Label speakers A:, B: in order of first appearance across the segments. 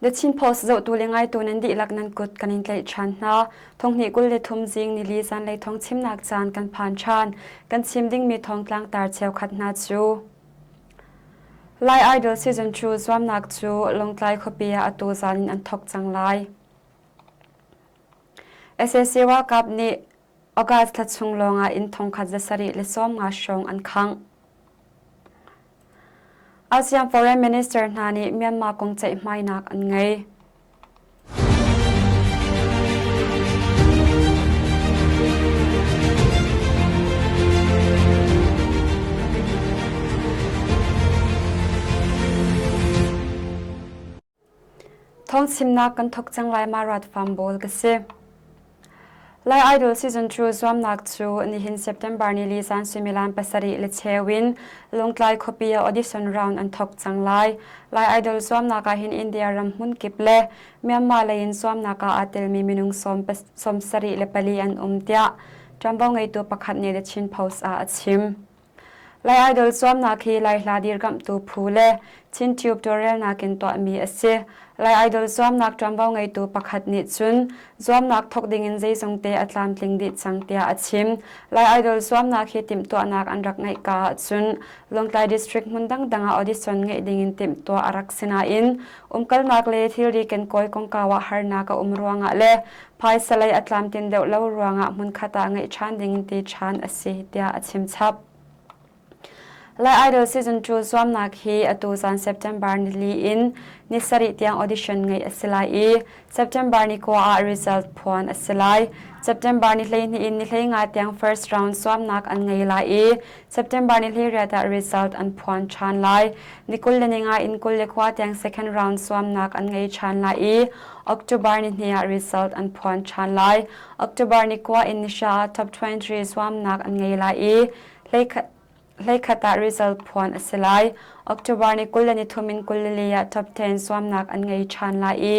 A: The Chin Post zohtu le ngaitu nan dihlak nan kut kan in tlaih ṭhan hna. Thonghnih 23 zing nili zanlei thawng chimnak caan kan phan ṭhan. Kan chim dingmi thawngtlang tar cheukhat hna cu Lai Idol Season 2 zuamnak cu Lawngtlai khuapi ah atu zan in an thawk cang lai. Sac ralkap nih August thla chung lawngah inn thongkhat 750 hrawng an khangh. ASEAN Foreign Minister hna nih Myanmar kong ceihmainak an ngei. Thawngchimnak kan thawk cang lai ma rat farm bawl ka si. Lai Idol Season 2 zuamnak cu nihin September nili zan suimilam pasarih le cheu in Lungtlai khuapi ah audition round an thawk cang lai. Lai Idol zuamnak ah hin India ram hmunkip le Myanmar lei in zuamnak ah aa telmi minung sawm sarih le pali an um tiah ṭuanvo ngeitu pakhat nih The Chin Post ah a chim. Lai Idol zuamnak hi Lai hla dirkamhtu phu le Chin Tube tawlrelnak in tuahmi a si. Lai Idol zuamnak ṭuanvo ngeitu pakhat nih cun zuamnak thawk dingin zeizongte a tlamtling dih cang tiah a chim. Lai Idol zuamnak hi timhtuahnak an rak ngeihka ahcun Lawngtlai District hmun dangdang ah audition ngeih dingin timhtuah a rak si nain umkalnak le thilri kenkawi kongkau ah harnak a um ruangah le phaisa lei a tlamtlin deuh lo ruangah hmunkhat ah ngeih ṭhan ding ti ṭhan a si tiah a chim chap. Lai Idol Season 2 zuamnak hi atu zan September nili in ni sarih tiang audition ngeih a si lai i September ni kua ah result phuan a si lai. September ni 12 in ni 15 tiang first round zuamnak an ngei lai i September ni 18 ah result an phuan ṭhan lai. Ni 20 le ninga in 29 tiang second round zuamnak an ngei ṭhan lai i October ni hnih ah result an phuan ṭhan lai. October ni kua in ni hra ah top 23 zuamnak an ngei lai i hleikhat ah result phuan a si lai. October ni 20 le ni thum in 24 ah top 10 zuamnak an ngei ṭhan lai i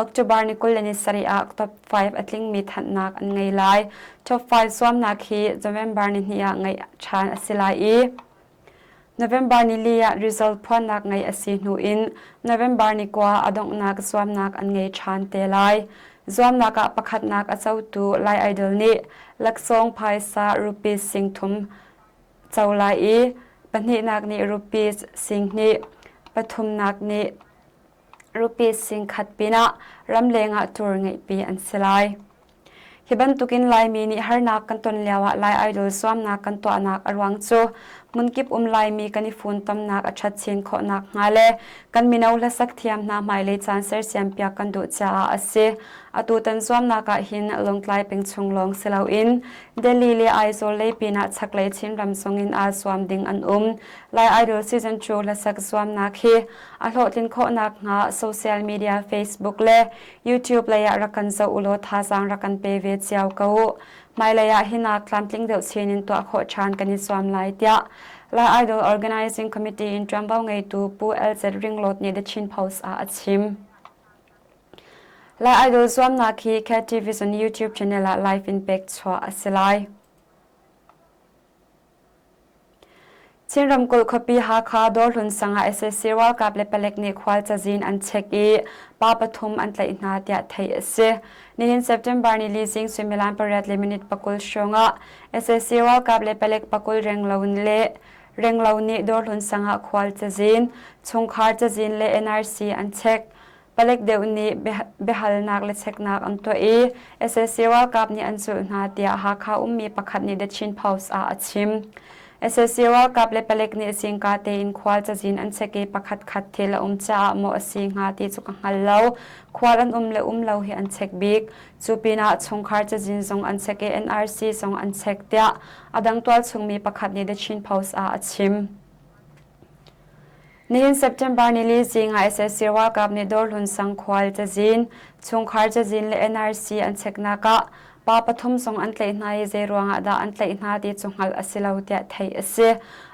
A: October ni 20 le ni sarih ah top 5 a tlingmi thanhnak an ngei lai. Top 5 zuamnak hi November ni hnih ah ngeih ṭhan a si lai i November nili ah result phuannak ngeih a si hnu in November ni kua a donghnak zuamnak an ngei ṭhan te lai. Zuamnak ah pakhatnak a cotu Lai Idol nih laksawng phaisa rupees 3000 co lai i pahnihnak nih rupees 2000, pathumnak nih rupees 10,000 pinah ramleng ah tour ngeihpi an si lai. Hi bantukin Laimi nih harnak kan ton lioah Lai Idol zuamnak kan tuahnak a ruang cu hmunkip um Laimi kan i funtomnak a ṭhat chin khawhnak hnga le kan mino hlasak thiam hna hmailei caan sersiampiak kan duh caah a si. Atutan zuamnak ah hin Lawngtlai peng chung lawng si loin Delhi le Aizawl lei pinah chaklei Chinram zongin aa zuam ding an um. Lai Idol Season 2 hlasak zuamnak hi a hlawhtlin khawhnak hnga social media Facebook le YouTube lei ah rak kan zoh ulaw thazaang rak kan pe ve cio ko u. Hmailei ah hinak tlamtling deuh chin in tuah khawh ṭhan kan i zuam lai tiah Lai Idol Organizing Committee in ṭuanvo ngeitu Pu LZ Ringlawt nih The Chin Post ah a chim. Lai Idol zuamnak hi Cat Television YouTube channel ah live in pek chuah a si lai. Chin ramkulh khuapi Hakha Dawrhlun sang ah sac ralkap le palek nih khual cazin an check i pa pathum an tlaih hna tiah theih a si. Nihin September nili zing suimilam pariat le minute pakul hrawng ah sac ralkap le palek pakul renglo le renglo nih Dawrhlun sang ah khual cazin, chungkhar cazin le NRC an check. Palek deuh nih biahalnak le cheknak an tuah i sac ralkap nih an zulh hna tiah Hakha ummi pakhat nih The Chin Post ah a chim. Sac ralkap le palek nih zingka tein khual cazin an chek i pakhat khat thil a um caah maw a si hnga ti cu ka hngal lo. Khual an um le um lo hi an chek bik. Cu pinah chungkhar cazin zong an chek i NRC zong an chek tiah a dang tualchungmi pakhat nih The Chin Post ah a chim. Nihin September nili zing ah sac ralkap nih Dawrhlun sang khual cazin, chungkhar cazin le NRC an cheknak ah pa pathum zong an tlaih hna i zei ruangah dah an tlaih hna ti cu hngalh a si lo tiah theih a si.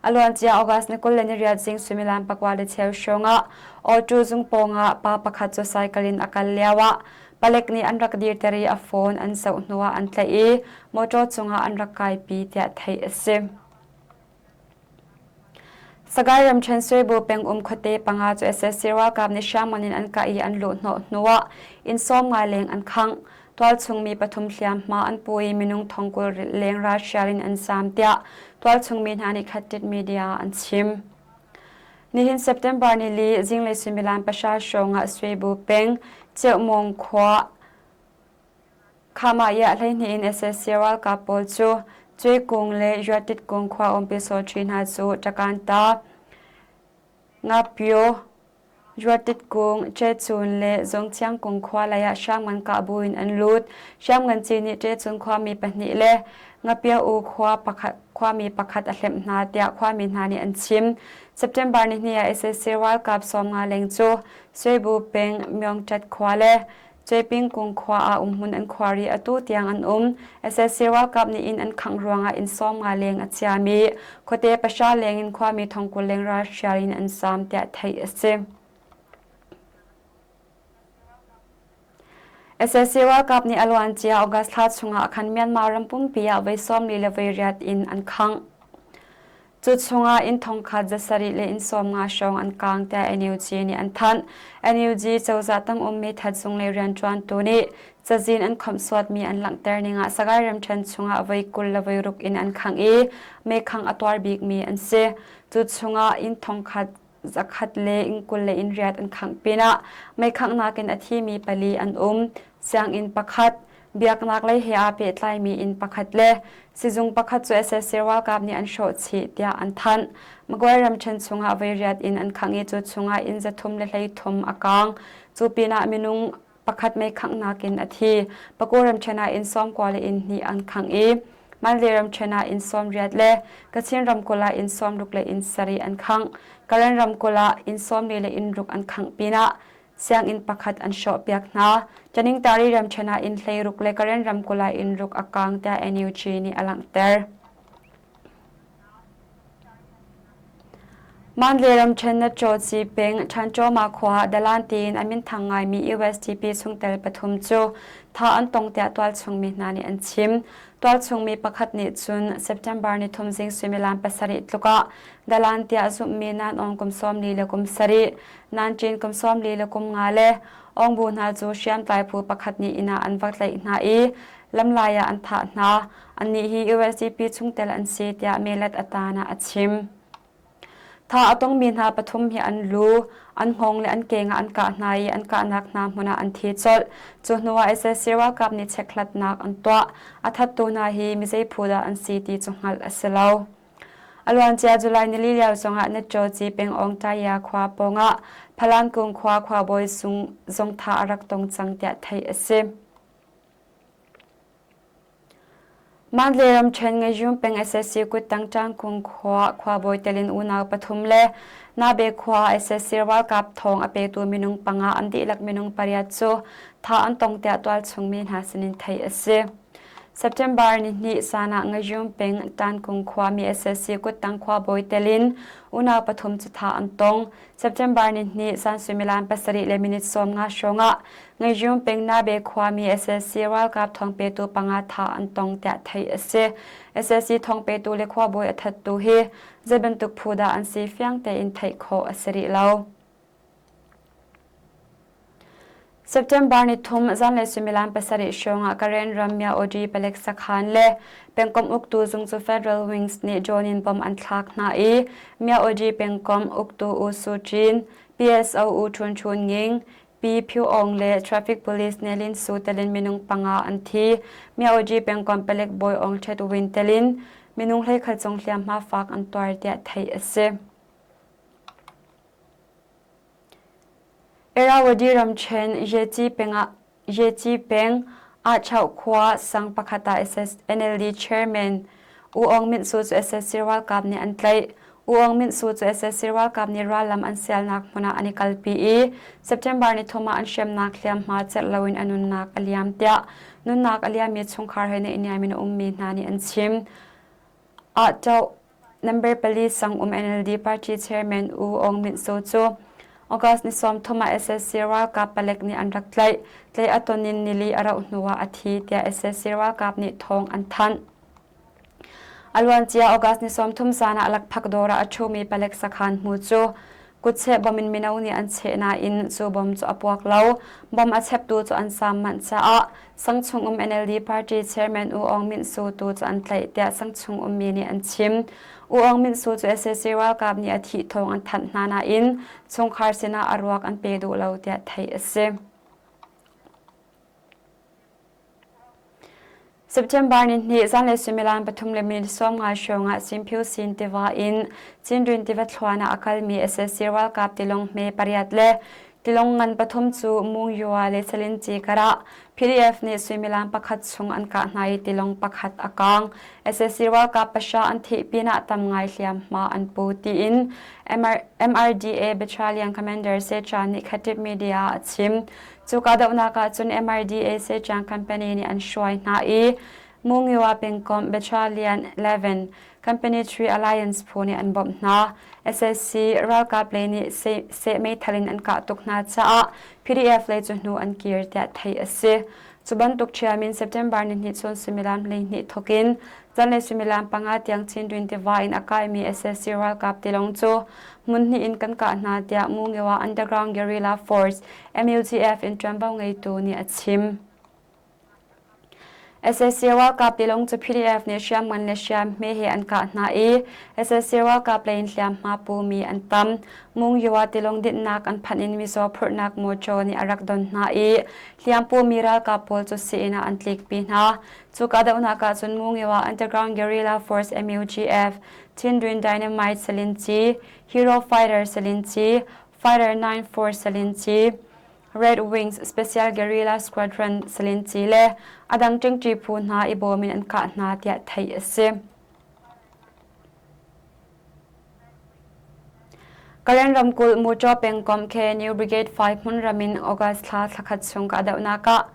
A: A luancia August ni 28 zing suimilam pakua le cheu hrawng ah auto zung pawng ah pa pakhat cu cycle in a kal lio ah palek nih an rak dirter i a phone an zoh hnu ah an tlaih i motor cungah an rak kaipi tiah theih a si. Sagaing ramṭhen Suibu pengum khuate panga cu sac ralkap nih hriamngan in an kah i an luhhnawh hnuah inn sawmnga leng an khangh. Tualchung mi pathum hliamhma an pu i minung thongkul leng ralhrial in an zaam tiah tualchung mi hna nih Khattit media ah an chim. Nihin September nili zinglei suimilam pahra hrawng ah Suibu peng Ceumong khua Khama iah 12 in sac ralkap pawl cu Cuikung le Yuatitkung khua umpi sawṭhi hna cu Ṭakanta, Ngapyo, Yuatitkung, Ṭecun le Zungthiangkung khua lei ah hriamngan kah buin an lut. Hriamngan ci nih Ṭecun khuami pahnih le Ngapyo-u khua pakhat, khuami pakhat a hlemh hna tiah khuami hna nih an chim. September nihnih ah sac ralkap 50 leng cu Suibu peng Myongṭat khua le Cuaipingkung khua ah umhmun an khuar i atu tiang an um. Sac ralkap nih inn an khangh ruangah inn 50 leng a chiami khuate pahra leng in khuami thongkul leng ralhrial in an zaam tiah theih a si. Sac ralkap nih a luancia August thla chungah khan Myanmar ram pumpi ah voi 40 le voi riat inn an khangh. Cu chungah inn thongkhat zasarih le inn 50 hrawng an kaang tiah NUG nih an thanh. NUG cozah tang ummi thatzung lei rianṭuantu nih cazin an khawmhsuatmi an langhter ning ah Sagaing ramṭhen chungah voi 20 le voi ruk inn an khangh i meikhangh a tuar bikmi an si. Cu chungah inn thongkhat zakhat le inn 20 le inn riat an khangh pinah meikhanghnak in a thimi pali an um. Sianginn pakhat, biaknak lei he aa pehtlaimi inn pakhat le sizung pakhat cu sac ralkap nih an hrawh chih tiah an thanh. Magway ramṭhen chungah voi riat inn an khangh i cu chungah inn 333 a kaang. Cu pinah minung pakhat meikhanghnak in a thi. Paku ramṭhen ah inn 90 le inn hnih an khangh i Mandalay ramṭhen ah inn 80 le Kachin ramkulh ah inn 60 le inn sarih an khangh. Karen ramkulh ah inn 40 le inn ruk an khangh pinah sianginn pakhat an hrawhpiak hna. Taningtari ramṭhen ah inn 16 le Karen ramkulh ah inn ruk a kaang tiah NUG nih a langhter. Mandalay ramṭhen Natchaw peng Ṭhanṭawma khua ah dalan tiin a minthang ngaimi USDP chungtel pathum cu thah an tong tiah tualchung mi hna nih an chim. Tualchung mi pakhat nih cun September nithum zing suimilam pasarih tluk ah dalan tiah zumhmi Nan Aung kum 40 le kum sarih, Nan Cin kum 40 le kum nga le Aung Bu hna cu hriamtlai phu pakhat nih inn ah an va tlaih hna i lamlai ah an thah hna. Annih hi USDP chungtel an si tiah Melet Atan ah a chim. Tha a tongmi hna pathum hi an lu, an hngawng le an keng ah an kah hna i an kahnak hna hmun ah an thi colh. Cu hnu ah sac ralkap nih chekhlatnak an tuah. A thattu hna hi mizei phu dah an si ti cu hngalh a si lo. A luancia July nili lio zongah Natchaw Ci pengawng Taya khua pawngah Phalangkung khua khuabawi sung zong tha a rak tong cang tiah theih a si. Mandalay ramṭhen Ngaiyum peng sac kuttang Ṭangkung khua khuabawi tel in unau pathum le Nabe khua sac ralkap thawng a petu minung panga an dihlak minung pariat cu thah an tong tiah tualchung mi hna sinin theih a si. September nihnih zan ah Ngaiyum peng Tankung khuami sac kuttang khuabawi tel in unau pathum cu thah an tong. September nihnih zan suimilam pasarih le minute 50 hrawng ah Ngaiyum peng Nabe khuami sac ralkap thawngpetu panga thah an tong tiah theih a si. Sac thawngpetu le khuabawi a thattu hi zei bantuk phu dah an si fiang tein theih khawh a si rih lo. September ni thum zanlei suimilam pasarih hrawng ah Karen ram Myaodi palek sakhan le pengkomh uktu zung cu Federal Wings nih drone in bomb an thlak hna i Myaodi pengkomh uktu U Su Cin, PSO U Htun Htun Nging, Pi Phyu Aung le Traffic Police Nelin Su telin minung panga an thi. Myaoji pengkomh palek bawi Aung Htet Win telin minung 11 cung hliamhma fak an tuar tiah theih a si. Irrawaddy ramṭhen Yeci peng ah Yeci peng Ahchauh khua sang pakhat ah NLD chairman U Aung Myint Su cu sac ralkap nih an tlaih. U Aung Myint Su cu sac ralkap nih rallam an sialnak hmun ah an i kalpi i September nithum ah an hremnak hliamhma celh loin a nunnak a liam tiah nunnak a liammi chungkhar he naihniam in a ummi hna nih an chim. Ahtoh Number pali sang um NLD party chairman U Aung Myint Soe cu August ni 30 ah sac ralkap palek nih an rak tlaih. Tlaih a ton in nili a rauh hnuah a thi tiah sac ralkap nih thawng an thanh. A luancia August ni 30 zan ah lakphak dawr ah a ṭhumi palek sakhan hmu cu kutcheh bom in mino nih an cheh nain cu bom cu a puak lo. Bom a cheptu cu an saam manh caah sangchung um NLD party chairman U Aung Myint Su tu cu an tlaih tiah sangchung ummi nih an chim. U Aung Myint Su cu sac ralkap nih a thih thawng an thanh hna nain chungkhar sinah a ruak an pe duh lo tiah theih a si. September ni hnih zanlei suimilam pathum le minute 50 hrawng ah Simphiu Sin tiva in Cindwin tiva thluan ah a kalmi sac ralkap tilawng hme pariat le tilawng ngan pathum cu Mungyua le Salinci karah PDF nih suimilam pakhat chung an kah hna i tilawng pakhat a kaang. Sac ralkap pahra an thih pinah tam ngai hliamhma an pu tiin MRDA Battalion Commander Secha nih Khatib Media ah a chim. Cu kahdohnak ah cun MRDA Sejang Company nih an hruai hna i Mungiwa pengkomh Battalion 11 Company 3 Alliance phu nih an bawmh hna. SSC ralkap lei nih seh meithal in an kah tuk hna caah PDF lei cu hnu an kir tiah theih a si. Cu bantuk ṭhiam in September nihnih chun suimilam 12 thawk in zanlei suimilam panga tiang Chindwin tiva in a kaimi sac ralkap tilawng cu hmun hnih in kan kah hna tiah Mungewa Underground Guerrilla Force MUGF in ṭuanvo ngeitu nih a chim. Sac ralkap tilawng cu PDF nih hriamngan le hriamhme he an kah hna i sac ralkap lei in hliamhma pumi an tam. Mungyoa tilawng dinhnak an phanh in mizaw phurhnak mawṭaw nih a rak don hna i hliampumi ralkap pawl cu sii-inn ah an tlikpi hna. Cu kahdohnak ah cun Mungyoa Underground Guerrilla Force MUGF, Chindwin Dynamite Salinci, Hero Fighter Salinci, Fighter 94 Salinci, Red Wings Special Guerrilla Squadron Salinci le a dang ṭingṭi phu hna i bawm in an kah hna tiah theih a si. Karen ramkulh Muṭaw pengkomh KNU Brigade 5 hmunram in August thla thlakhat chung kahdohnak ah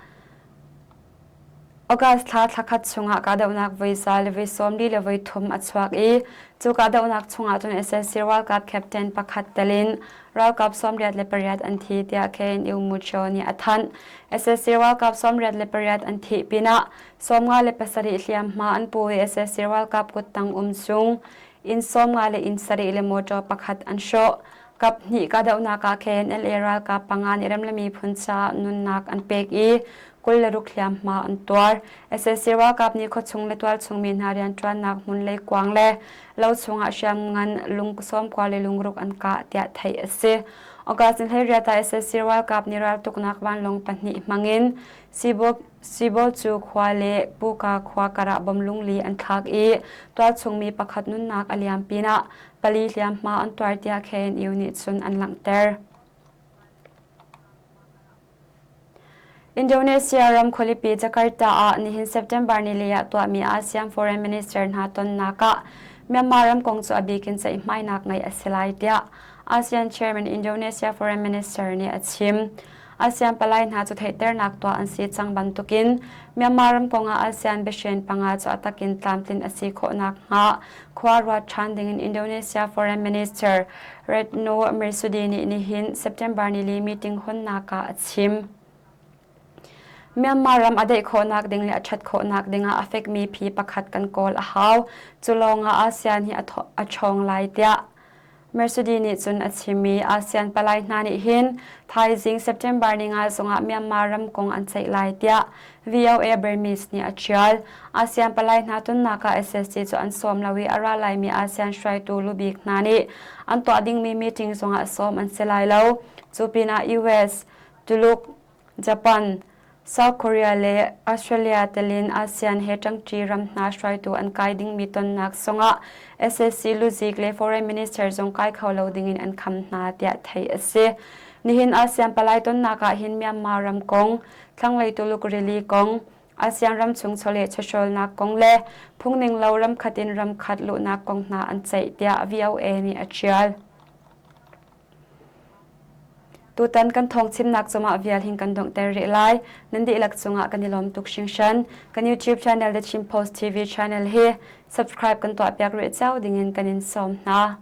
A: August thla thlakhat chungah kahdohnak voi za le voi 40 le voi thum a chuak i cu kahdohnak chungah cun sac ralkap captain pakhat tel in ralkap 88 an thi tiah KNU Muṭaw nih a thanh. Sac ralkap 88 an thih pinah 57 hliamhma an pu i sac ralkap kuttang um chung inn 50 le inn sarih le motor pakhat an hrawh. Kap hnih kahdohnak ah KNLA ralkap panga nih remle miphun caah nunnak an pek i 26 hliamhma an tuar. Sac ralkap nih khuachung le tualchung mi hna rianṭuannak hmun leikuang le lo chungah hriamngan lung sawmkua le lungruk an kah tiah theih a si. August ni 18 ah sac ralkap nih raltuknak vanlawng pahnih hmangin Sibaw cu khua le Puka khua karah bom lungli an thlak i tualchung mi pakhat nunnak a liam pinah pali hliamhma an tuar tiah KNU nih cun an langhter. Indonesia ram khualipi Jakarta ah nihin September nili ah tuahmi ASEAN Foreign Minister hna tonnak ah Myanmar ram kong cu a bik in ceihmainak ngeih a si lai tiah ASEAN Chairman Indonesia Foreign Minister nih a chim. ASEAN palai hna cu theihternak tuah an si cang bantukin Myanmar ram kongah ASEAN biahren panga cu a takin tlamtlin a si khawh nakhnga khua ruat ṭhan dingin Indonesia Foreign Minister Retno Marsudi nih nihin September nili meeting honnak ah a chim. Myanmar ram a daih khawhnak ding le a ṭhat khawhnak dingah a fekmi phi pakhat kan kawl a hau. Cu lawngah ASEAN hi a ṭhawng lai tiah Marsudi nih cun a chim i ASEAN palai hna nih hin thaizing September ni nga zongah Myanmar ram kong an ceih lai tiah VOA Burmese nih a ṭial. ASEAN palai hna tonnak ah SSC cu an sawm lo i a ra laimi ASEAN hruaitu lubik hna nih an tuah dingmi meeting zongah sawm an si lai lo. Cu pinah US, Tuluk, Japan, South Korea le Australia telin ASEAN he ṭangṭi ram hna hruaitu an kai dingmi tonnak zongah sac luzik le foreign minister zong kai kho lo dingin an kham hna tiah theih a si. Nihin ASEAN palai tonnak ah hin Myanmar ram kong, thlanglei Tuluk rili kong, ASEAN ramchung chawleh chawhrawlnak kong le phungning lo ramkhat in ramkhat luhnak kong hna an ceih tiah VOA nih a ṭial. Tutan kan thawngchimnak cungah vial hin kan donghter rih lai. Nan dihlak cungah kan i lawm tuk hringhran. Kan YouTube channel The Chin Post TV channel hi subscribe kan tuahpiak rih cio dingin kan in sawm hna.